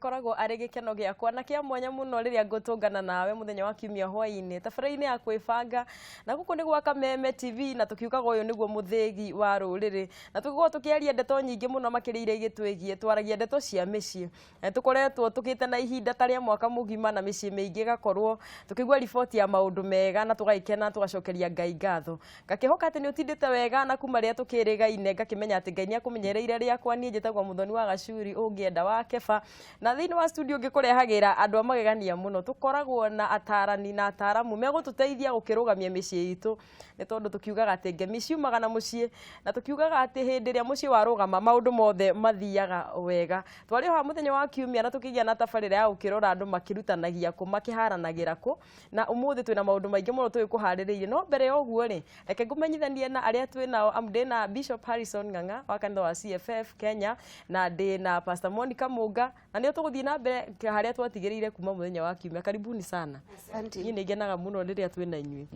Gĩkoragwo arĩ gĩkeno gĩakwa na kĩa mwanya mũno rĩrĩa ngũtũngana nawe mũthenya wa kiumia hwaĩ-inĩ tabarĩra-inĩ ya kwĩbanga, na gũkũ nĩ gwa Kameme TV, na tũkiugaga ũyũ nĩguo mũthĩgi wa rũrĩrĩ, na tũgĩkorwo tũkĩaria ndeto nyingĩ mũno makĩria iria igĩtwĩgiĩ. Twaragia ndeto cia mĩciĩ. Tũkoretwo tũkĩte na ihinda ta rĩa mwaka mũgima na mĩciĩ mĩingĩ ĩgakorwo tũkĩigua riboti ya maũndũ mega na tũgagĩkena, tũgacokeria Ngai ngatho. Ngakĩhoka atĩ nĩ ũtindĩte wega na kuma rĩrĩa tũkĩrĩgaine ngakĩmenya atĩ Ngai nĩ akũmenyereire rĩakwa. Niĩ njĩtagwo Mũthoni wa Gacuri ũngĩenda wa Keba, na thĩinĩ wa studio ngĩkũrehagĩra andũ a magegania mũno. Tũkoragwo na atarani na ataramu megũtũteithia gũkĩrũgamia mĩciĩ itũ, nĩ tondũ tũkiugaga atĩ ngemi ciumaga na mũciĩ, na tũkiugaga atĩ hĩndĩ ĩrĩa mũciĩ warũgama maũndũ mothe mathiaga wega. Twarĩ o haha mũthenya wa kiumia na tũkĩgĩa na tabarĩra ya gũkĩrora andũ makĩrutanagia kũ, makĩharanagĩra kũ, na ũmũthĩ twĩna maũndũ maingĩ mũno tũgĩkũharĩrĩirie. No mbere ya ũguo rĩ, reke ngũmenyithanie na arĩa twĩ nao, amu ndĩna Bishop Harrison Ng'ang'a wa kanitha wa CFF Kenya, na ndĩna Pastor Monica Mũnga, na nĩo tũgũthiĩ na mbere harĩa twatigĩrĩire kuma mũthenya wa kiumia. Karibuni sana. Asante. Niĩ nĩ ngenaga mũno rĩrĩa twĩ na inyuĩ,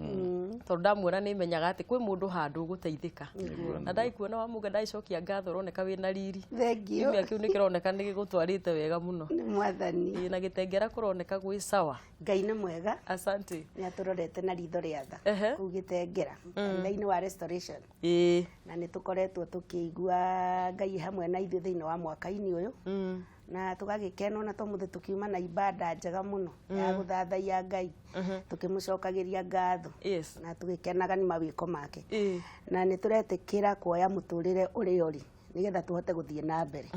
tondũ ndamuona nĩ menyaga atĩ kwĩ mũndũ handũ ũgũteithĩka. Na ndagĩkuona wa Mũnga, ndagĩcokia ngatho, ũroneka wĩna riri. Thank you. Kiumia kĩu nĩ kĩroneka nĩ gĩgũtwarĩte wega mũno. Nĩ Mwathani. Ĩĩ, na Gĩtengera kũroneka gwĩ sawa. Ngai nĩ mwega. Asante. Nĩ atũrorete na ritho rĩa tha. Kũu Gĩtengera. Kanitha-inĩ wa Restoration. Na nĩ tũkoretwo tũkĩigua Ngai hamwe na ithuĩ thĩinĩ wa mwaka-inĩ ũyũ. Na tũgagĩkena ona tũmũthĩ tũkiuma na ibada njega mũno ya gũthathaiya Ngai. Tũkĩmũcokagĩria ngatho. Na tũgĩkenaga nĩ mawĩko make. Na nĩ tũretĩkĩra kuoya mũtũrĩre ũrĩa ũrĩ nĩgetha tũhote gũthiĩ na mbere.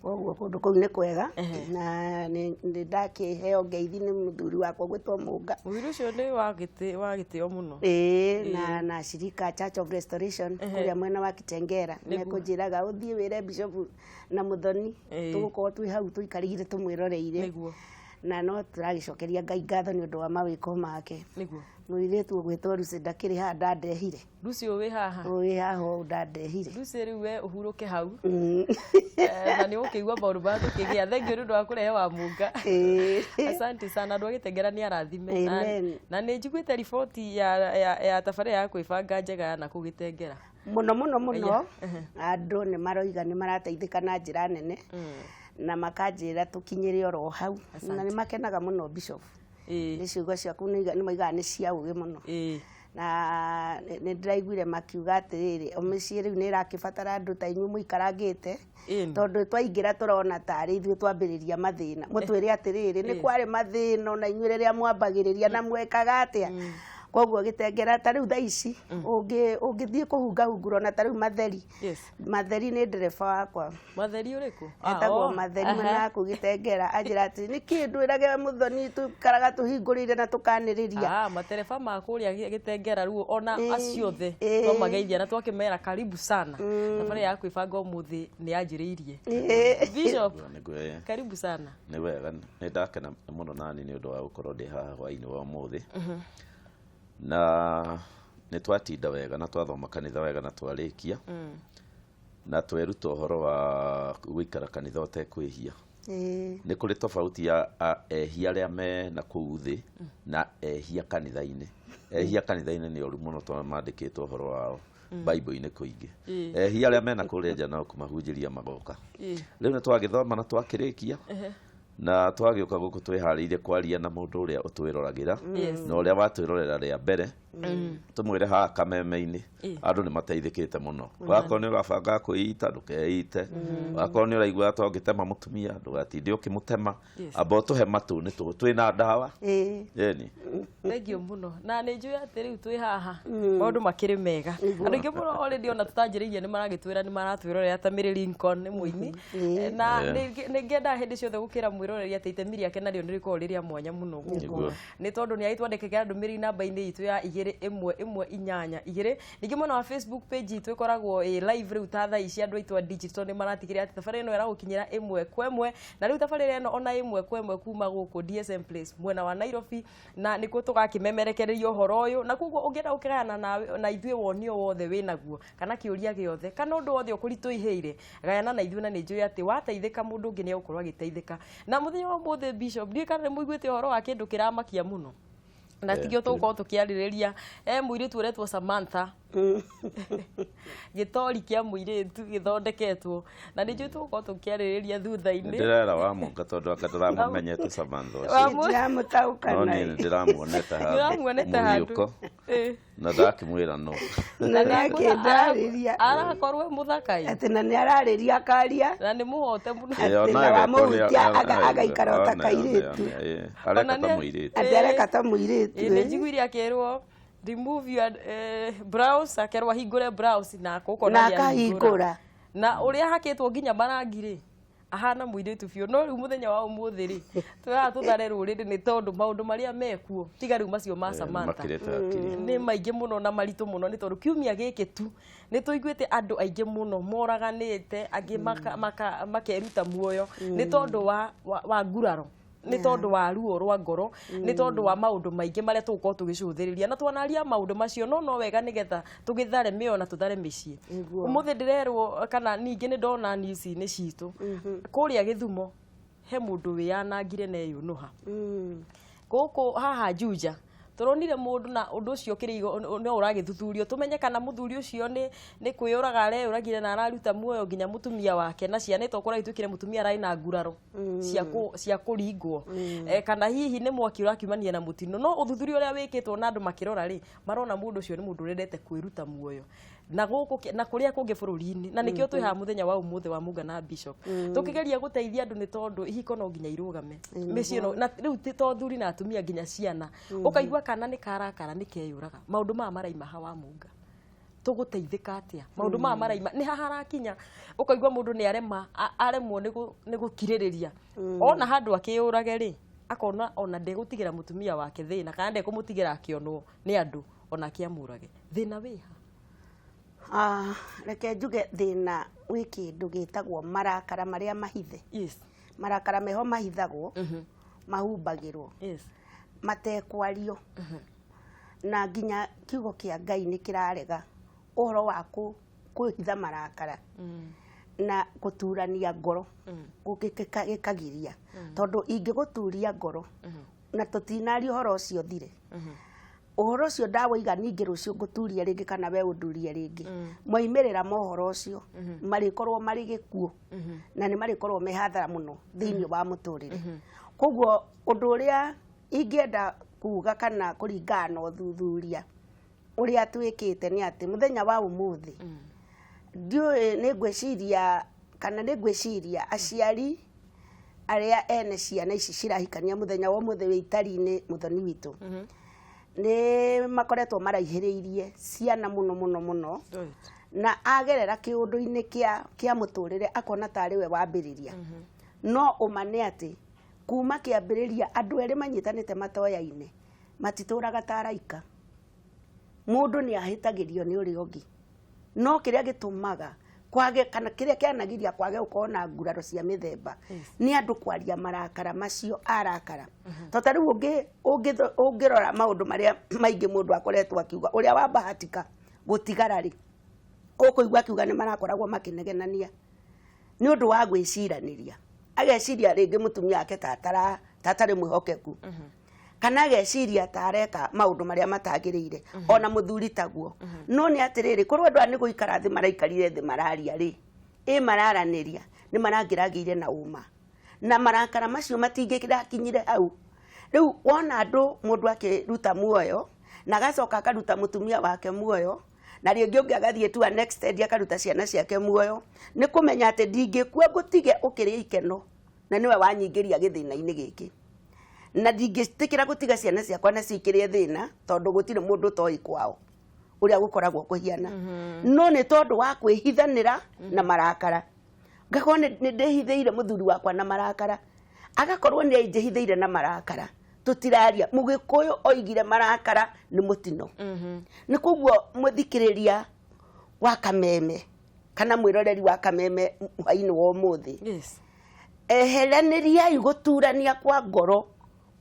Koguo kũndũ kũu nĩ kwega, na nĩ ndakĩheo ngeithi nĩ mũthuri wakwa gwĩtwo Mũnga. Mũthuri ũcio nĩ wa gĩtĩo mũno. Ĩĩ, na shirika Church of Restoration kũrĩa mwena wa Kitengera mekũnjĩraga ũthiĩ wĩre Bishop na Mũthoni tũgũkorwo twĩ hau tũikarĩire tũmwĩroreire. Na no tũragĩcokeria Ngai ngatho nĩ ũndũ wa mawĩko make. Mũirĩtu ũgwĩtwo Lucy ndakĩrĩ haha ndandehire. Lucy ũyũ wĩ haha? Ũyũ wĩ haha ũũ ndandehire. Lucy, rĩu we ũhurũke hau. Na nĩ ũkĩigua maũndũ marĩa tũkĩgĩa. Thank you nĩ ũndũ wa kũrehe wa Mũnga. Asante sana. Andũ a Gĩtengera nĩ arathime. Amen. Na nĩ njiguĩte riboti ya tabarĩra ya kwĩbanga njega ya nakũu Gĩtengera. Mũno mũno mũno andũ nĩ maroiga nĩ marateithĩka na njĩra nene, na makanjĩra tũkinyĩre oro hau, na nĩ makenaga mũno, Bishop. Nĩ ciugo ciaku nĩ moigaga nĩ cia ũgĩ mũno. Na nĩ ndĩraiguire makiuga atĩrĩrĩ, o mĩciĩ rĩu nĩ ĩrakĩbatara andũ ta inyuĩ mũikarangĩte, tondũ twaingĩra tũrona tarĩ ithuĩ twambĩrĩria mathĩna. Mũtwĩre atĩrĩrĩ, nĩ kwarĩ mathĩna ona inyuĩ rĩrĩa mwambagĩrĩria na mwekaga atĩa? Koguo Gĩtengera ta rĩu thaa ici ũngĩthiĩ kũhungahungura ona ta rĩu Matheri. Matheri nĩ ndereba wakwa. Matheri ũrĩkũ? Etagwo Matheri mwena wa kũu Gĩtengera. Anjĩra atĩ nĩkĩ ndwĩrage Mũthoni tũikaraga tũhingũrĩire na tũkanĩrĩria. Ah, matereba ma kũrĩa Gĩtengera rĩu ona acio othe twamageithia na twakĩmera karibu sana. Thabarĩ ya kwĩbanga ũmũthĩ nĩ yanjĩrĩirie. Bishop, karibu sana. Nĩ wega, nĩ ndakena mũno nani nĩ ũndũ wa gũkorwo ndĩ haha hwaĩ-inĩ wa ũmũthĩ. Na nĩ twatinda wega na twathoma kanitha wega na twarĩkia na tweruta ũhoro wa gũikara kanitha ũtekwĩhia. Nĩ kũrĩ tofauti ya ehia arĩa me na kũu thĩ na ehia kanitha-inĩ. Ehia kanitha-inĩ nĩ oru mũno tondũ mandĩkĩtwo ũhoro wao Bible-inĩ kũingĩ. Ehia arĩa mena kũrĩa nja no kũmahunjĩria magoka. Rĩu nĩ twagĩthoma na twakĩrĩkia na twagĩũka gũkũ twĩharĩirie kwaria na mũndũ ũrĩa ũtwĩroragĩra na ũrĩa watwĩrorera rĩa mbere, tũmwĩre haha Kameme-inĩ andũ nĩ mateithĩkĩte mũno. Wakorwo nĩ ũrabanga kwĩita, ndũkeite. Wakorwo nĩ ũraigua ta ũngĩtema mũtumia, ndũgatinde ũkĩmũtema. Amba ũtũhe matũ nĩ twĩna ndawa. Ĩni. Thank you mũno, na nĩ njũĩ atĩ rĩu twĩ haha maũndũ makĩrĩ mega. Andũ aingĩ mũno already ona tũtanjĩrĩirie nĩ maragĩtwĩra nĩ maratwĩrorera, ta Mary Lincoln nĩ mũini. Na nĩ ngendaga hĩndĩ ciothe gũkĩra mwĩroreri atĩ itemi rĩake narĩo nĩ rĩkoragwo rĩrĩa mwanya mũno gũkũ, nĩ tondũ nĩ agĩtwandĩkagĩra ndũmĩrĩri namba-inĩ itũ ya 21182. Ningĩ mwena wa Facebook page itũ ĩkoragwo ĩ live rĩu ta thaa ici. Andũ aitũ a digital nĩ maratigĩrĩra atĩ tabarĩra ĩno ĩragũkinyĩra ĩmwe kwa ĩmwe, na rĩu tabarĩra ĩno ona ĩmwe kwa ĩmwe kuma gũkũ DSM Place mwena wa Nairobi, na nĩkuo tũgakĩmemerekereria ũhoro ũyũ. Na koguo ũngĩenda gũkĩgayana na ithuĩ woni o wothe wĩnaguo, kana kĩũria gĩothe, kana ũndũ wothe ũkũritũihĩire, gayana na ithuĩ, na nĩ njũĩ atĩ wateithĩka mũndũ ũngĩ nĩ egũkorwo agĩteithĩka. Na mũthenya wa ũmũthĩ, Bishop, ndiũĩ kana nĩ mũiguĩte ũhoro wa kĩndũ kĩramakia mũno na tikio tũgũkorwo tũkĩarĩrĩria. Mũirĩtu ũretwo Samantha. Gĩtori kĩa mũirĩtu gĩthondeketwo na nĩ njũĩ tũgũkorwo tũkĩarĩrĩria thutha-inĩ. Ndĩrera wa Munga tondũ anga ndĩramũmenyete Samantha ũcio. Ndiramũtaũka. No niĩ nĩndĩramuonete handũ. Nĩũramuonete handũ. Mũhiũko. Na ndakĩmwĩra no. Na nĩakĩndarĩria. Arakorwo e mũthaka ĩ. Atĩ na nĩararĩria akaria. Na nĩ mũhote mũno. Ĩ, ona na agekwo wamũhutia agaikara o ta kairĩtu. Areka Ona ta mũirĩtu. Atĩ areka ta mũirĩtu. Ĩ, nĩ njiguire akĩrwo remove your brows, akerwo ahingũre brows na akũkona Na nĩ akahingũra. Na ũrĩa hakĩtwo nginya marangi rĩ, ahana mũirĩtu biũ. No rĩu mũthenya wa ũmũthĩ rĩ, twĩraga tũthare rũrĩrĩ nĩ tondũ maũndũ marĩa mekuo tiga rĩu macio ma Samantha Makĩrĩte hakiri. Nĩ maingĩ mũno na maritũ mũno, nĩ tondũ kiumia gĩkĩ tu nĩ tũiguĩte andũ aingĩ mũno moraganĩte, angĩ makeruta muoyo nĩ tondũ wa nguraro, nĩ tondũ wa ruo rwa ngoro, nĩ tondũ wa maũndũ maingĩ marĩa tũgũkorwo tũgĩcũthĩrĩria na twanaria maũndũ macio no wega nĩgetha tũgĩthare mĩoyo na tũthare mĩciĩ. Ũmũthĩ ndĩrerwo kana ningĩ nĩ ndona news-inĩ citũ kũrĩa Gĩthumo he mũndũ wĩyanangire na eyũnũha. Gũkũ haha Juja tũronire mũndũ na ũndũ ũcio ũkĩrĩ no ũragĩthuthurio tũmenye kana mũthuri ũcio nĩ kwĩyũraga areyũragire na araruta muoyo nginya mũtumia wake na ciana, to kũragĩtuĩkire mũtumia ararĩ na nguraro cia kũringwo, kana hihi nĩ mwaki ũrakiumania na mũtino. No ũthuthuria ũrĩa wĩkĩtwo na andũ makĩrora rĩ, marona mũndũ ũcio nĩ mũndũ ũrendete kwĩruta muoyo na gũkũ na kũrĩa kũngĩ bũrũri-inĩ. Na nĩkĩo twĩ haha mũthenya wa ũmũthĩ wa Munga na Bishop tũkĩgeria gũteithia andũ, nĩ tondũ ihiko no nginya irũgame, mĩciĩ no na rĩu ti to thuri na atumia, nginya ciana, ũkaigua kana nĩ karakara nĩ keyũraga. Maũndũ maya maraima ha wa Munga, tũgũteithĩka atĩa? Maũndũ maya maraima nĩ haha harakinya ũkaigua mũndũ nĩ arema aremwo nĩ gũkirĩrĩria, ona handũ akĩyũrage rĩ, akona ona ndegũtigĩra mũtumia wake thĩna kana ndekũmũtigĩra akĩonwo nĩ andũ, ona akĩamũrage. Thĩna wĩha? Reke njuge thĩna wĩ kĩndũ gĩtagwo marakara marĩa mahithe. Marakara meho mahithagwo, mahumbagĩrwo, matekwario, na nginya kiugo kĩa Ngai nĩ kĩrarega ũhoro wa kũhitha marakara na gũturania ngoro gĩkagiria, tondũ ingĩgũturia ngoro na tũtinaria ũhoro ũcio thire, ũhoro ũcio ndawoiga, ningĩ rũciũ ngũturia rĩngĩ kana we ũndurie rĩngĩ, moimĩrĩra ma ũhoro ũcio marĩkorwo marĩ gĩkuũ na nĩ marĩkorwo me hathara mũno thĩinĩ wa mũtũrĩre. Koguo ũndũ ũrĩa ingĩenda kuga kana kũringana na ũthuthuria ũrĩa twĩkĩte nĩ atĩ mũthenya wa ũmũthĩ ndiũĩ nĩ ngwĩciria kana nĩ ngwĩciria aciari arĩa ene ciana ici cirahikania mũthenya wa ũmũthĩ wĩ itari-inĩ mũthoni witũ nĩ makoretwo maraihĩrĩirie ciana mũno mũno mũno, na agerera kĩũndũ-inĩ kĩa mũtũrĩre akona tarĩ we wambĩrĩria. No ũma nĩ atĩ kuma kĩambĩrĩria andũ erĩ manyitanĩte matoyaine matitũraga ta araika. Mũndũ nĩ ahĩtagĩrio nĩ ũrĩa ũngĩ, no kĩrĩa gĩtũmaga kwage kana kĩrĩa kĩanagiria kwage gũkorwo na nguraro cia mĩthemba nĩ andũ kwaria marakara macio arakara. To ta rĩu ũngĩrora maũndũ marĩa maingĩ mũndũ akoretwo akiuga, ũrĩa wabahatika gũtigara rĩ, ũkũigua akiuga nĩ marakoragwo makĩnegenania nĩ ũndũ wa gwĩciranĩria, ageciria rĩngĩ mũtumia wake ta atarĩ mwĩhokeku, kana ageciria ta areka maũndũ marĩa matagĩrĩire, ona mũthuri taguo. No nĩ atĩrĩrĩ, korwo andũ aya nĩ gũikara thĩ maraikarire thĩ mararia rĩ, ĩ mararanĩria nĩ marangĩragĩire na ũma na marakara macio matingĩrakinyire hau. Rĩu wona andũ mũndũ akĩruta muoyo na agacoka akaruta mũtumia wake muoyo, na rĩngĩ ũngĩ agathiĩ tu next day akaruta ciana ciake muoyo, nĩ kũmenya atĩ ndingĩkua ngũtige ũkĩrĩa ikeno na nĩwe wanyingĩria gĩthĩna-inĩ gĩkĩ, na ndingĩtĩkĩra gũtiga ciana ciakwa nacio ikĩrĩe thĩna, tondũ gũtirĩ mũndũ ũtoĩ kwao ũrĩa gũkoragwo kũhiana. No nĩ tondũ wa kwĩhithanĩra na marakara, ngakorwo nĩ ndĩhithĩire mũthuri wakwa na marakara, agakorwo nĩ anjĩhithĩire na marakara, tũtiraria. Mũgĩkũyũ oigire marakara nĩ mũtino. Nĩ koguo mũthikĩrĩria wa Kameme kana mwĩroreri wa Kameme hwainĩ wa ũmũthĩ, eheranĩriai gũturania kwa ngoro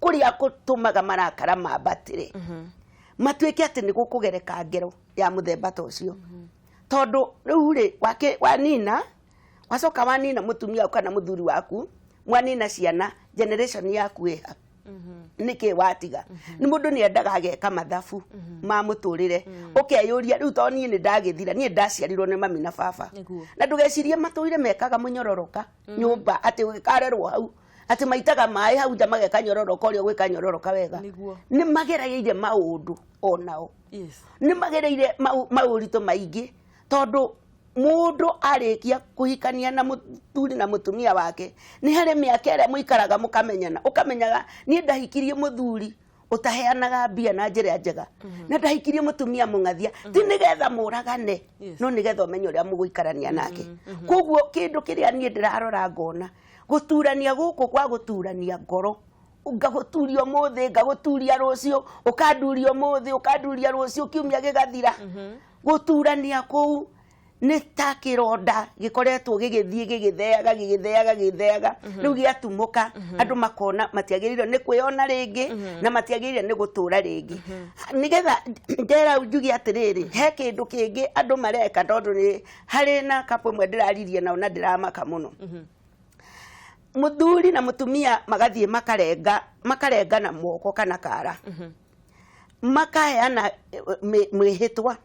kũrĩa gũtũmaga marakara mambatĩre, matuĩke atĩ nĩ gũkũgereka ngero ya mũthemba ta ũcio. Tondũ rĩu rĩ, wanina wacoka wanina mũtumia waku kana mũthuri waku, mwanina ciana, generation yaku ĩha. Nĩkĩ watiga? Nĩ mũndũ nĩ endaga ageka mathabu ma mũtũrĩre, ũkeyũria rĩu to niĩ nĩ ndagĩthira, niĩ ndaciarirwo nĩ mami na baba. Na ndũgecirie matũire mekaga mũnyororoka nyũmba atĩ ũgĩkarerwo hau, atĩ maitaga maĩ hau nja mageka nyororoka ũrĩa ũgwĩka nyororoka wega. Nĩ magereire maũndũ onao. Nĩ magereire maũritũ maingĩ, tondũ mũndũ arĩkia kũhikania na mũthuri na mũtumia wake nĩ harĩ mĩaka ĩrĩa mũikaraga mũkamenyana, ũkamenyaga niĩ ndahikirie mũthuri ũtaheanaga mbia na njĩra njega, na ndahikirie mũtumia mũng'athia, ti nĩgetha mũragane, no nĩgetha ũmenye ũrĩa mũgũikarania nake. Koguo kĩndũ kĩrĩa niĩ ndĩrarora ngona gũturania gũkũ kwa gũturania ngoro, ngagũturia ũmũthĩ, ngagũturia rũciũ, ũkanduria ũmũthĩ, ũkanduria rũciũ, kiumia gĩgathira. Gũturania kũu nĩ ta kĩronda gĩkoretwo gĩgĩthiĩ gĩgĩtheaga gĩgĩtheaga gĩgĩtheaga, rĩu gĩatumũka andũ makona matiagĩrĩire nĩ kwĩona rĩngĩ na matiagĩrĩire nĩ gũtũra rĩngĩ. Nĩgetha ndera njuge atĩrĩrĩ, he kĩndũ kĩngĩ andũ mareka, tondũ nĩ harĩ na couple ĩmwe ndĩraririe nao na ndĩramaka mũno. Mũthuri na mũtumia magathiĩ makarenga, makarenga na moko kana kara, makaheana mwĩhĩtwa,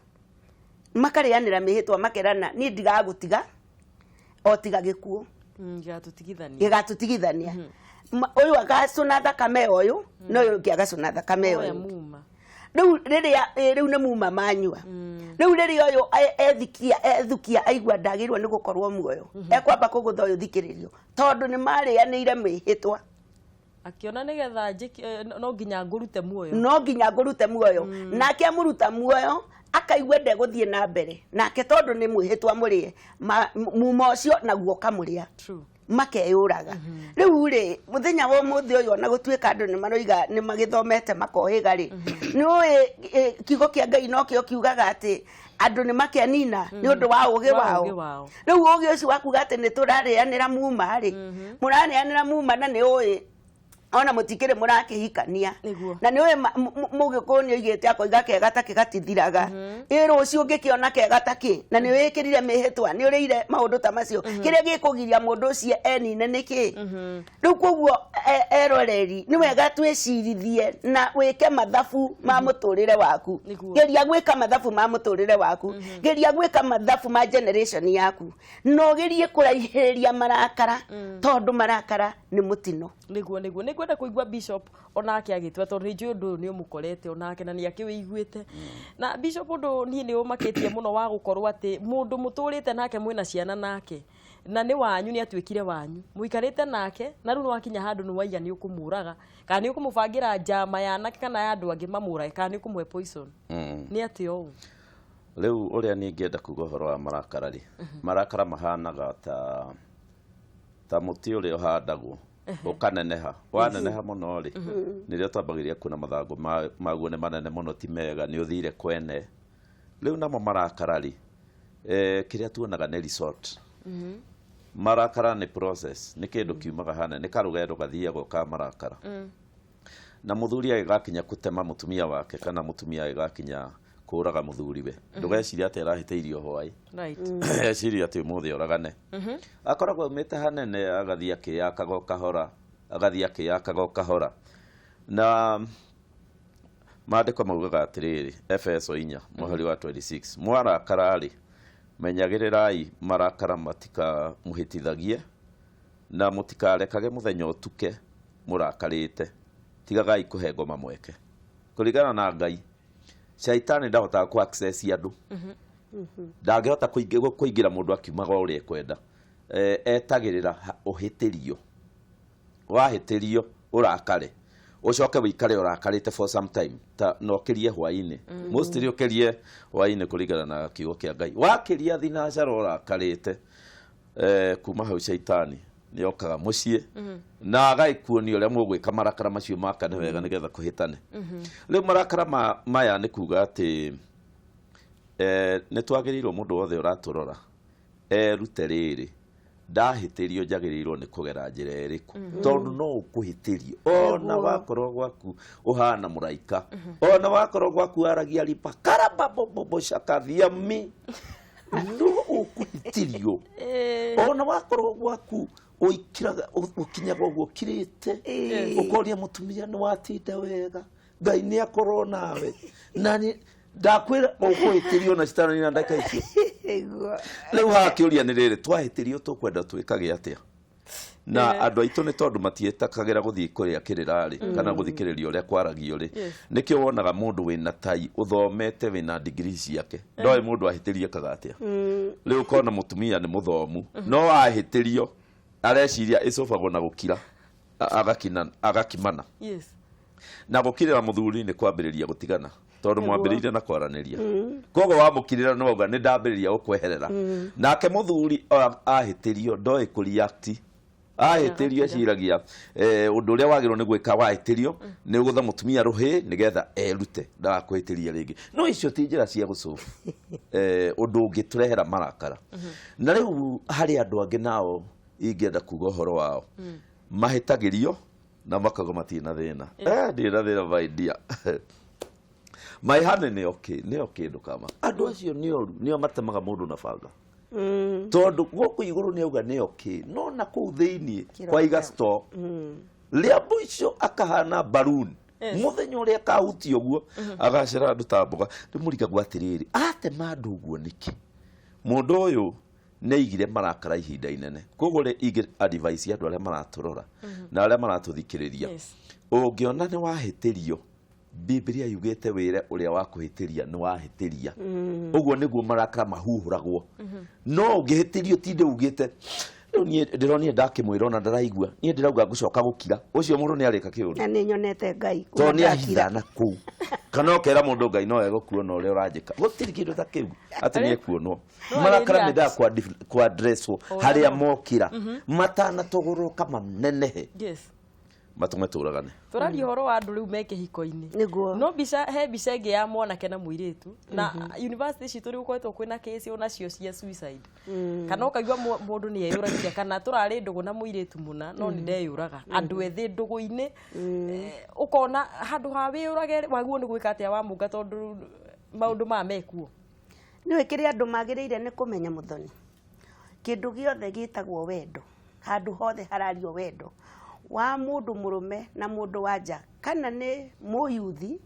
makarĩanĩra mĩhĩtwa, makerana niĩ ndigagũtiga o tiga gĩkuũ gĩgatũtigithania. Ũyũ agacũna thakame ũyũ na ũyũ ũngĩ agacũna thakame ũyũ. Rĩu rĩrĩa rĩu nĩ muma manyua, rĩu rĩrĩa ũyũ ethikia ethukia aigua ndagĩrĩirwo nĩ gũkorwo muoyo, ekwamba kũgũtha ũyũ thikĩrĩrio, tondũ nĩ marĩanĩire mĩhĩtwa. Akiona nĩgetha njĩke no nginya ngũrute muoyo, no nginya ngũrute muoyo. Nake amũruta muoyo akaigua ndegũthiĩ na mbere nake, tondũ nĩ mwĩhĩtwa mũrĩe muma ũcio naguo ũkamũrĩa, makeyũraga. Rĩu rĩ mũthenya wa ũmũthĩ ũyũ, ona gũtuĩka andũ nĩ maroiga nĩ magĩthomete makohĩga rĩ, nĩ ũĩ kiugo kĩa Ngai nokĩo kiugaga atĩ andũ nĩ makenina nĩ ũndũ wa ũgĩ wao. Rĩu ũgĩ ũcio wa kuga atĩ nĩ tũrarĩanĩra muma rĩ, mũrarĩanĩra muma na nĩ ũĩ ona mũtikĩrĩ mũrakĩhikania, na nĩ ũĩ mũgĩkũyũ nĩ oigĩte akoiga kega ta kĩ gatithiraga, ĩ rũciũ ũngĩkĩona kega ta kĩ, na nĩ wĩkĩrire mĩhĩtwa, nĩ ũrĩire maũndũ ta macio, kĩrĩa gĩkũgiria mũndũ ũcio enine nĩ kĩ? Rĩu koguo eroreri nĩ wega twĩcirithie na wĩke mathabu ma mũtũrĩre waku. Geria gwĩka mathabu ma mũtũrĩre waku, geria gwĩka mathabu ma generation yaku, na ũgerie kũraihĩrĩria marakara, tondũ marakara nĩ mũtino. Nĩguo nĩguo nĩ ngwenda kũigua Bishop onake agĩtua, tondũ nĩ njũĩ ũndũ ũyũ nĩ ũmũkorete onake na nĩ akĩwĩiguĩte. Na Bishop, ũndũ niĩ nĩ ũmakĩtie mũno wa gũkorwo atĩ mũndũ mũtũrĩte nake mwĩna ciana nake na nĩ wanyu, nĩ atuĩkire wanyu, mũikarĩte nake, na rĩu nĩ wakinya handũ nĩ waiga nĩ ũkũmũraga, kana nĩ ũkũmũbangĩra njama ya anake kana ya andũ angĩ mamũrage, kana nĩ ũkũmũhe poison. Nĩ atĩa ũũ? Rĩu ũrĩa niĩ ingĩenda kuga ũhoro wa marakara rĩ, marakara mahanaga ta mũtĩ ũrĩa ũhandagwo ũkaneneha, waneneha mũno rĩ, nĩrĩo twambagĩrĩria kuona mathangũ maguo nĩ manene mũno, ti mega, nĩ ũthire kwene. Rĩu namo marakara rĩ, kĩrĩa tuonaga nĩ result. Marakara nĩ process, nĩ kĩndũ kiumaga hanene, nĩ karũgendo gathiagwo ka marakara. Na mũthuri agĩgakinya kũtema mũtumia wake, kana mũtumia agĩgakinya kũraga mũthuriwe, ndũgeciria atĩ arahĩtĩirio hwaĩ, eciria atĩ ũmũthĩ oragane. Akoragwo aumĩte hanene, agathiĩ akĩyakaga o kahora, agathiĩ akĩyakaga o kahora. Na maandĩko maugaga atĩrĩrĩ, Efeso 4 mũhari wa 26, mwarakara rĩ, menyagĩrĩrai marakara matikamũhĩtithagie, na mũtikarekage mũthenya ũtuke mũrakarĩte, tigagai kũhe ngoma mweke. Kũringana na Ngai, shaitani ndahotaga ku access andũ, ndangĩhota kũingĩra mũndũ akiumaga ũrĩa ekwenda. Etagĩrĩra ũhĩtĩrio, wahĩtĩrio ũrakare, ũcoke wĩikare ũrakarĩte for some time, ta na ũkĩrie hwaĩ-inĩ, mostly ũkĩrie hwaĩ-inĩ kũringana na kiugo kĩa Ngai. Wakĩria thinacara ũrakarĩte, kuma hau shaitani nĩ okaga mũciĩ na agagĩkuonia ũrĩa mũgwĩka marakara macio makane wega nĩgetha kũhĩtane. Rĩu marakara maya nĩ kuga atĩ nĩ twagĩrĩirwo mũndũ wothe ũratũrora erute rĩrĩ, ndahĩtĩrio njagĩrĩirwo nĩ kũgera njĩra ĩrĩkũ, tondũ no ũkũhĩtĩrio ona wakorwo gwaku ũhana mũraika, ona wakorwo gwaku aragia ripa karababobobocakathiami, no ũkũhĩtĩrio ona wakorwo gwaku Ũikiraga ũkinyaga ũguo ũkirĩte, ũkoria mũtumia nĩ watinda wega, Ngai nĩ akorwo nawe, na nĩ ndakwĩra ũkũhĩtĩrio na citananina ndagĩka icio. Rĩu haha kĩũria nĩ rĩrĩ, twahĩtĩrio tũkwenda twĩkage atĩa? Na andũ aitũ nĩ tondũ matiĩtakagĩra gũthiĩ kũrĩa kĩrĩra rĩ, kana gũthikĩrĩria ũrĩa kwaragio rĩ, nĩkĩo wonaga mũndũ wĩna tai ũthomete wĩna degree ciake ndoĩ mũndũ ahĩtĩrio ekaga atĩa. Rĩu ũkona mũtumia nĩ mũthomu no ahĩtĩrio areciria ĩcũbagwo na gũkira, agakimana. Na gũkirĩra mũthuri nĩ kwambĩrĩria gũtigana, tondũ mwambĩrĩirie na kwaranĩria, koguo wamũkirĩra nĩ wauga nĩ ndambĩrĩria gũkweherera. Nake mũthuri ahĩtĩrio ndoĩ kũreact, ahĩtĩrio eciragia ũndũ ũrĩa wagĩrĩirwo nĩ gwĩka wahĩtĩrio nĩ gũtha mũtumia rũhĩ nĩgetha erute ndagakũhĩtĩria rĩngĩ. No icio ti njĩra cia gũcũbu ũndũ ũngĩtũrehera marakara. Na rĩu harĩ andũ angĩ nao ingĩenda kuga ũhoro wao, mahĩtagĩrio na makauga matirĩ na thĩna. Ndirĩ na thĩna, my dear, my honey, nĩ okay, nĩ okay, ndũkama. Andũ acio nĩ oru, nĩo matemaga mũndũ na banga, tondũ gũkũ igũrũ nĩ auga nĩ okay, no na kũu thĩiniĩ kwaiga store rĩa mũico akahana balloon. Mũthenya ũrĩa akahutia ũguo agacera andũ ta mboga. Ndĩmũrigagwo atĩrĩrĩ, atema andũ ũguo nĩkĩ? Mũndũ ũyũ nĩ aigire marakara ihinda inene. Koguo rĩ, ingĩ advice andũ arĩa maratũrora na arĩa maratũthikĩrĩria, ũngĩona nĩ wahĩtĩrio, Biblia yugĩte wĩre ũrĩa wakũhĩtĩria nĩ wahĩtĩria. Ũguo nĩguo marakara mahuhũragwo. No ũngĩhĩtĩrio tinde ugĩte rĩu niĩ ndĩronire ndakĩmwĩra ona ndaraigua, niĩ ndĩrauga ngũcoka gũkira, ũcio mũndũ nĩ arĩka kĩũndũ. Na nĩ nyonete Ngai kuma tondũ nĩ ndakira. ahitha na kũu, kana ũkera mũndũ Ngai no egũkuona ũrĩa ũranjĩka. Gũtirĩ kĩndũ ta kĩu atĩ nĩ ekuonwo. No Marakara arĩ mendaga kwadresswo harĩa mokĩra matanatũgũrũka manenehe matũme tũragane. Tũraria ũhoro wa andũ rĩu me kĩhiko-inĩ. No mbica, he mbica ĩngĩ ya mwanake na mũirĩtu, na university citũ rĩu gũkoretwo kwĩna case onacio cia suicide, kana ũkaigua mũndũ nĩ eyũragire, kana tũrarĩ ndũgũ na mũirĩtu mũna no nĩ ndeyũraga. Andũ ethĩ ndũgũ-inĩ, ũkona handũ ha wĩyũrage wagĩrĩirwo nĩ gwĩka atĩa wamũnga, tondũ maũndũ maya mekuo? Nĩũĩ kĩrĩa andũ magĩrĩire nĩ kũmenya, Mũthoni? Kĩndũ gĩothe gĩtagwo wendo, handũ hothe harario wendo wa mũndũ mũrũme na mũndũ wa nja, kana nĩ mũyuthi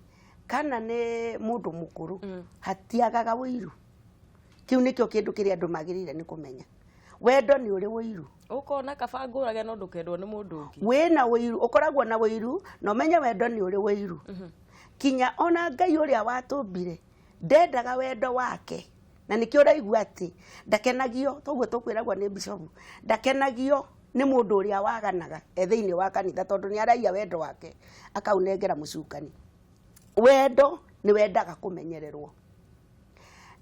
kana nĩ mũndũ mũkũrũ, hatiagaga ũiru. Kĩu nĩkĩo kĩndũ kĩrĩa andũ magĩrĩire nĩ kũmenya. Wendo nĩ ũrĩ ũiru. Ũkona kaba ngũrage no ndũkendwo nĩ mũndũ ũngĩ. Wĩna ũiru, ũkoragwo na ũiru, na ũmenye wendo nĩ ũrĩ ũiru. Kinya ona Ngai ũrĩa watũmbire ndendaga wendo wake, na nĩkĩo ũraigua atĩ ndakenagio, toguo tũkwĩragwo nĩ bishopu, ndakenagio nĩ mũndũ ũrĩa waganaga e thĩinĩ wa kanitha, tondũ nĩ araiya wendo wake akaunengera mũcukani. Wendo nĩ wendaga kũmenyererwo,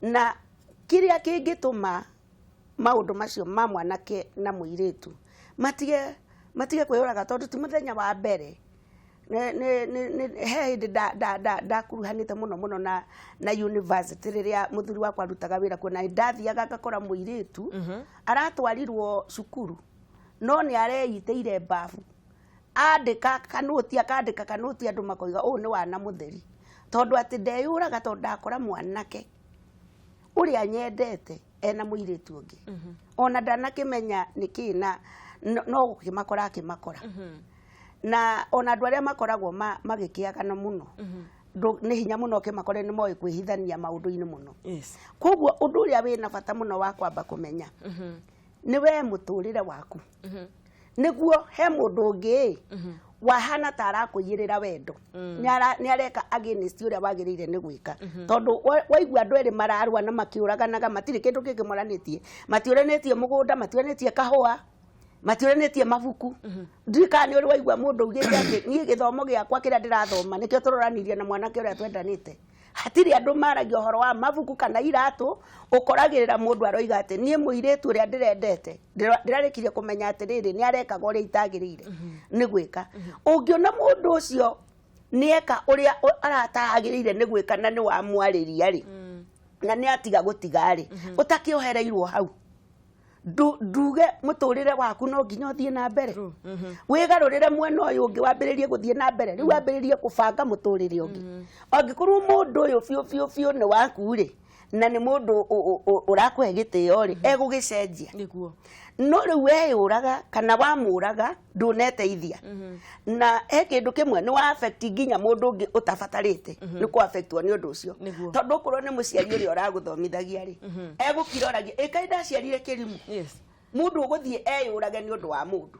na kĩrĩa kĩngĩtũma maũndũ macio ma mwanake na mũirĩtu matige kwĩyũraga, tondũ ti mũthenya wa mbere he hĩndĩ ndakuruhanĩte mũno mũno na university rĩrĩa mũthuri wakwa arutaga wĩra kuo, na ndathiaga ngakora mũirĩtu aratwarirwo cukuru no nĩ areitĩire mbabu, andĩka kanũti, akandĩka kanũti, andũ makoiga ũũ nĩ wana mũtheri, tondũ atĩ ndeyũraga tondũ ndakora mwanake ũrĩa nyendete ena mũirĩtu ũngĩ, ona ndanakĩmenya nĩkĩ na no gũkĩmakora akĩmakora. Na ona andũ arĩa makoragwo magĩkĩagana mũno, nĩ hinya mũno ũkĩmakore, nĩ moĩ kwĩhithania maũndũ-inĩ mũno. Koguo ũndũ ũrĩa wĩna bata mũno wa kwamba kũmenya nĩ we mũtũrĩre waku, nĩguo he mũndũ ũngĩ wahana ta arakũiyĩrĩra wendo, nĩ areka against ũrĩa wagĩrĩire nĩ gwĩka, tondũ waigua andũ erĩ mararũa na makĩũraganaga, matirĩ kĩndũ kĩngĩ moranĩtie, matiũranĩtie mũgũnda, matiũranĩtie kahũa, matiũranĩtie mabuku. Ndiũĩ kana nĩ ũrĩ waigua mũndũ augĩte atĩ niĩ gĩthomo gĩakwa kĩrĩa ndĩrathoma nĩkĩo tũroranirie na mwanake ũrĩa twendanĩte. Hatirĩ andũ maragia ũhoro wa mabuku kana iratũ. Ũkoragĩrĩra mũndũ aroiga atĩ niĩ mũirĩtu ũrĩa ndĩrendete ndĩrarĩkirie kũmenya atĩrĩrĩ nĩ arekaga ũrĩa itagĩrĩire nĩ gwĩka. Ũngĩona mũndũ ũcio nĩ eka ũrĩa arataragĩrĩire nĩ gwĩka na nĩ wamwarĩria rĩ, na nĩ atiga gũtiga rĩ, ũtakĩohereirwo hau, nduge mũtũrĩre waku no nginya ũthiĩ na mbere, wĩgarũrĩre mwena ũyũ ũngĩ, wambĩrĩrie gũthiĩ na mbere rĩu, wambĩrĩrie kũbanga mũtũrĩre ũngĩ. Angĩkorwo mũndũ ũyũ biũ biũ biũ nĩ waku rĩ, Na nĩ mũndũ ũrakũhe gĩtĩo rĩ, egũgĩcenjia. Nĩguo. No rĩu weyũraga kana wamũraga ndũneteithia. Na he kĩndũ kĩmwe nĩ wa affect nginya mũndũ ũngĩ ũtabatarĩte nĩ kũ affectwo nĩ ũndũ ũcio. Nĩguo. Tondũ okorwo nĩ mũciari ũrĩa ũragũthomithagia rĩ, egũkira oragia ĩ kaĩ ndaciarire kĩrimũ. Mũndũ ũgũthiĩ eyũrage nĩ ũndũ wa mũndũ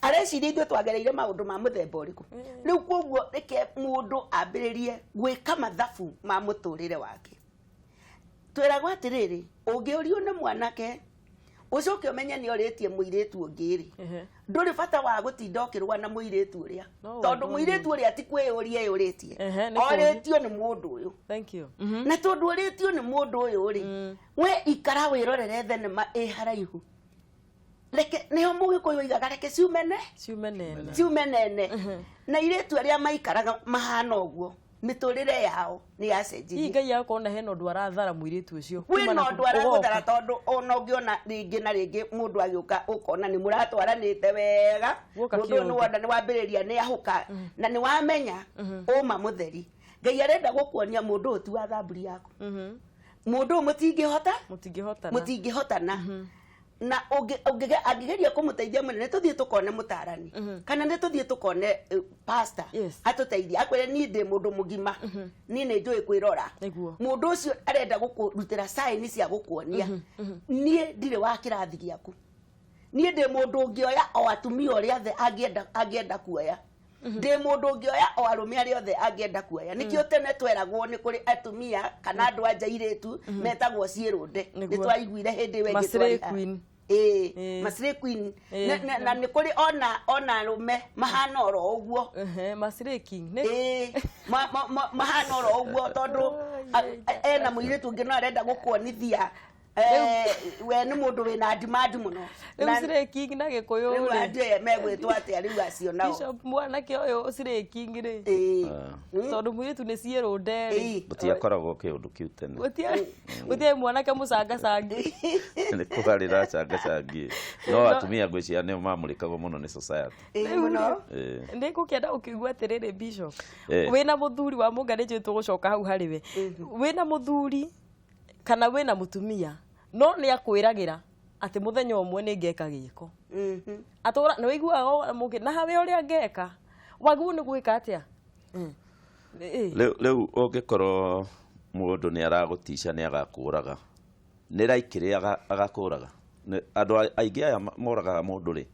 areciria ithuĩ twagereire maũndũ ma mũthemba ũrĩkũ. Rĩu koguo reke mũndũ ambĩrĩrie gwĩka mathabu ma mũtũrĩre wake. Twĩragwo atĩrĩrĩ, ũngĩũrio nĩ mwanake ũcoke ũmenye nĩ orĩtie mũirĩtu ũngĩ rĩ, ndũrĩ bata wa gũtinda ũkĩrũa na mũirĩtu ũrĩa, No tondũ wendwo. Mũirĩtu ũrĩa ti kwĩyũria eyũrĩtie, Nĩ kũũria. Orĩtio nĩ mũndũ ũyũ. Thank you. Na tondũ ũrĩtio nĩ mũndũ ũyũ rĩ, we ikara wĩrorere thenema ĩ haraihu. Reke nĩho mũgĩkũyũ oigaga reke ciumene, Ciume nene. Ciume nene. Na irĩtu arĩa maikaraga mahana ũguo, mĩtũrĩre yao nĩ Hihi yacenjirie. Ngai akona hena ũndũ arathara mũirĩtu ũcio. Kwĩna Kuma na ũndũ aragũthara, ũgoka. tondũ ona ũngĩona rĩngĩ na rĩngĩ mũndũ agĩũka ũkona nĩ mũratwaranĩte wega, Guoka mũndũ ũyũ kĩũndũ. nĩ wona nĩ wambĩrĩria nĩ ahũka na nĩ wamenya ũma mũtheri. Ngai arenda gũkuonia mũndũ ũyũ ti wa thamburi yaku, mũndũ ũyũ mũtingĩhota, Mũtingĩhotana. Mũtingĩhotana. Na angĩgeria kũmũteithia mũno, nĩ tũthiĩ tũkone mũtarani kana nĩ tũthiĩ tũkone pastor atũteithie, akwĩre niĩ ndĩ mũndũ mũgima, niĩ nĩ njũĩ kwĩrora. Mũndũ ũcio arenda gũkũrutĩra sign cia gũkuonia niĩ ndirĩ wa kĩrathi gĩaku, niĩ ndĩ mũndũ ũngĩoya o atumia ũrĩa othe angĩenda kuoya, ndĩ mũndũ ũngĩoya o arũme arĩa othe angĩenda kuoya. Nĩkĩo tene tweragwo nĩ kũrĩ atumia kana andũ anja airĩtu metagwo ciĩrũnde. Nĩ twaiguire hĩndĩ ĩyo ĩngĩ Maslay twarĩ haha. queen. Ĩĩ, maslay queen. Na nĩ kũrĩ ona arũme mahana oro ũguo. Maslay king. Nĩ Ĩĩ, mahana oro ũguo, tondũ ena mũirĩtu ũngĩ no arenda gũkuonithia we nĩ mũndũ wĩna demand mũno. Rĩu slay king na gĩkũyũ Rĩu rĩ. andũ aya megwĩtwo atĩa rĩu acio nao? Bishop, mwanake ũyũ slay king rĩ. Tondũ mũirĩtu nĩ ciĩrũnde rĩ. Gũtiakoragwo kĩũndũ kĩu tene. Gũtiarĩ mwanake mũcangacangi. Nĩ kũgarĩra cangacangi, no atumia ngwĩciria nĩo mamũrĩkagwo mũno nĩ society. Ĩĩ, mũno. Nĩ ngũkĩenda ũkĩigua atĩrĩrĩ, Bishop, wĩna mũthuri wa mũnga, nĩ njũĩ tũgũcoka hau harĩ we. Wĩna mũthuri kana wĩna mũtumia no nĩ akwĩragĩra atĩ mũthenya ũmwe nĩ ngeka gĩko, atũra nĩ wĩiguaga mũngĩ na hawe ũrĩa ngeka, wagĩrĩirwo nĩ gwĩka atĩa? Rĩu ũngĩkorwo mũndũ nĩ aragũtica nĩ agakũraga, nĩ raikĩrĩ agakũraga. Andũ aingĩ aya moragaga mũndũ rĩ,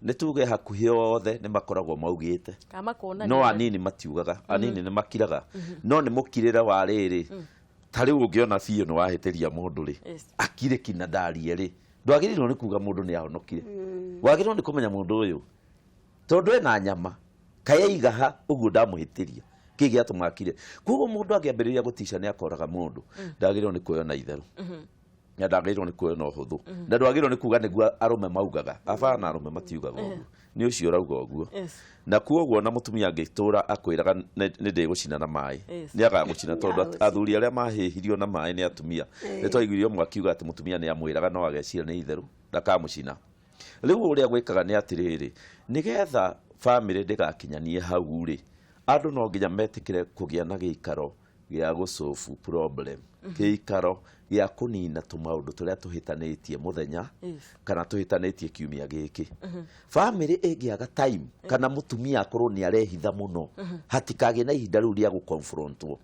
nĩ tuge hakuhĩ othe nĩ makoragwo maugĩte. Kana makonania. No anini matiugaga, anini nĩ makiraga, no nĩ mũkirĩre wa rĩrĩ. Ta rĩu ũngĩona biũ nĩ wahĩtĩria mũndũ rĩ, akire kina ndarie rĩ, ndwagĩrĩirwo nĩ kuga mũndũ nĩ ahonokire. Wagĩrĩirwo nĩ kũmenya mũndũ ũyũ tondũ ena nyama kaĩ aiga ha ũguo ndamũhĩtĩria, kĩ gĩatũma akire. Koguo mũndũ angĩambĩrĩria gũtica nĩ akoraga mũndũ, ndagĩrĩirwo nĩ kuoya na itherũ na ndagĩrĩirwo nĩ kuoya na ũhũthũ, na ndwagĩrĩirwo nĩ kuga nĩguo arũme maugaga. Abana, arũme matiugaga ũguo, nĩ ũcio ũrauga ũguo. Na kuoguo na mũtumia angĩtũra akwĩraga nĩ ndĩgũcina na maĩ, nĩ agagũcina, tondũ athuri arĩa mahĩhirio na maĩ nĩ atumia. Nĩ twaiguire ũmwe akiuga atĩ mũtumia nĩ amwĩraga no ageciria nĩ itherũ ndakamũcina. Rĩu ũrĩa gwĩkaga nĩ atĩrĩrĩ, nĩgetha bamĩrĩ ndĩgakinyanie hau rĩ, andũ no nginya metĩkĩre kũgĩa na gĩikaro gĩa gũsolve problem, gĩikaro gĩa kũnina tũmaũndũ tũrĩa tũhĩtanĩtie mũthenya kana tũhĩtanĩtie kiumia gĩkĩ. Bamĩrĩ ĩngĩaga time kana mũtumia akorwo nĩ arehitha mũno, hatikagĩe na ihinda rĩu rĩa gũconfrontwo.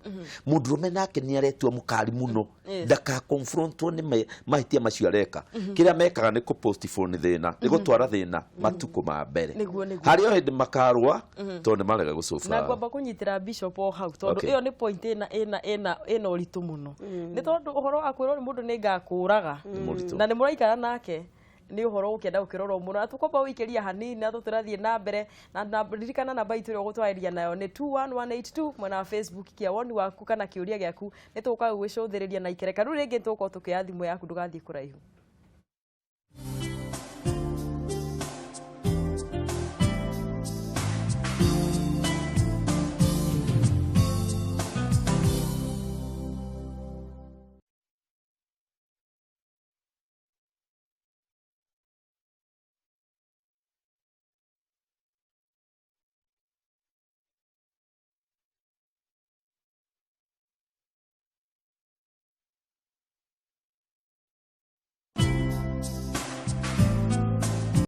Mũndũrũme nake nĩ aretua mũkari mũno, ndakaconfrontwo nĩ mahĩtia macio areka. Kĩrĩa mekaga nĩ kũ-postpone thĩna, nĩ gũtwara thĩna matukũ ma mbere. Nĩguo, nĩguo. Harĩ o hĩndĩ makarũa tondũ nĩ marega Na gũcũba. Ngwamba kũnyitĩra Bishop o hau tondũ ĩyo nĩ point ĩna ũritũ mũno, nĩ tondũ ũhoro wa kwĩrwo nĩ mũndũ nĩ ngakũraga Mũritũ. Na nĩ mũraikara nake, nĩ ũhoro ũkĩenda gũkĩrorwo mũno. Na tũkwamba ũikĩria hanini na tũtũrathiĩ na mbere na ririkana namba itũ ĩrĩa ũgũtwarĩria nayo nĩ 21182 mwena wa Facebook. Kia woni waku kana kĩũria gĩaku, nĩ tũgũka gũgĩcũthĩrĩria na ikereka rĩu rĩngĩ tũgũkorwo tũkĩoya thimũ yaku. Ndũgathiĩ kũraihu.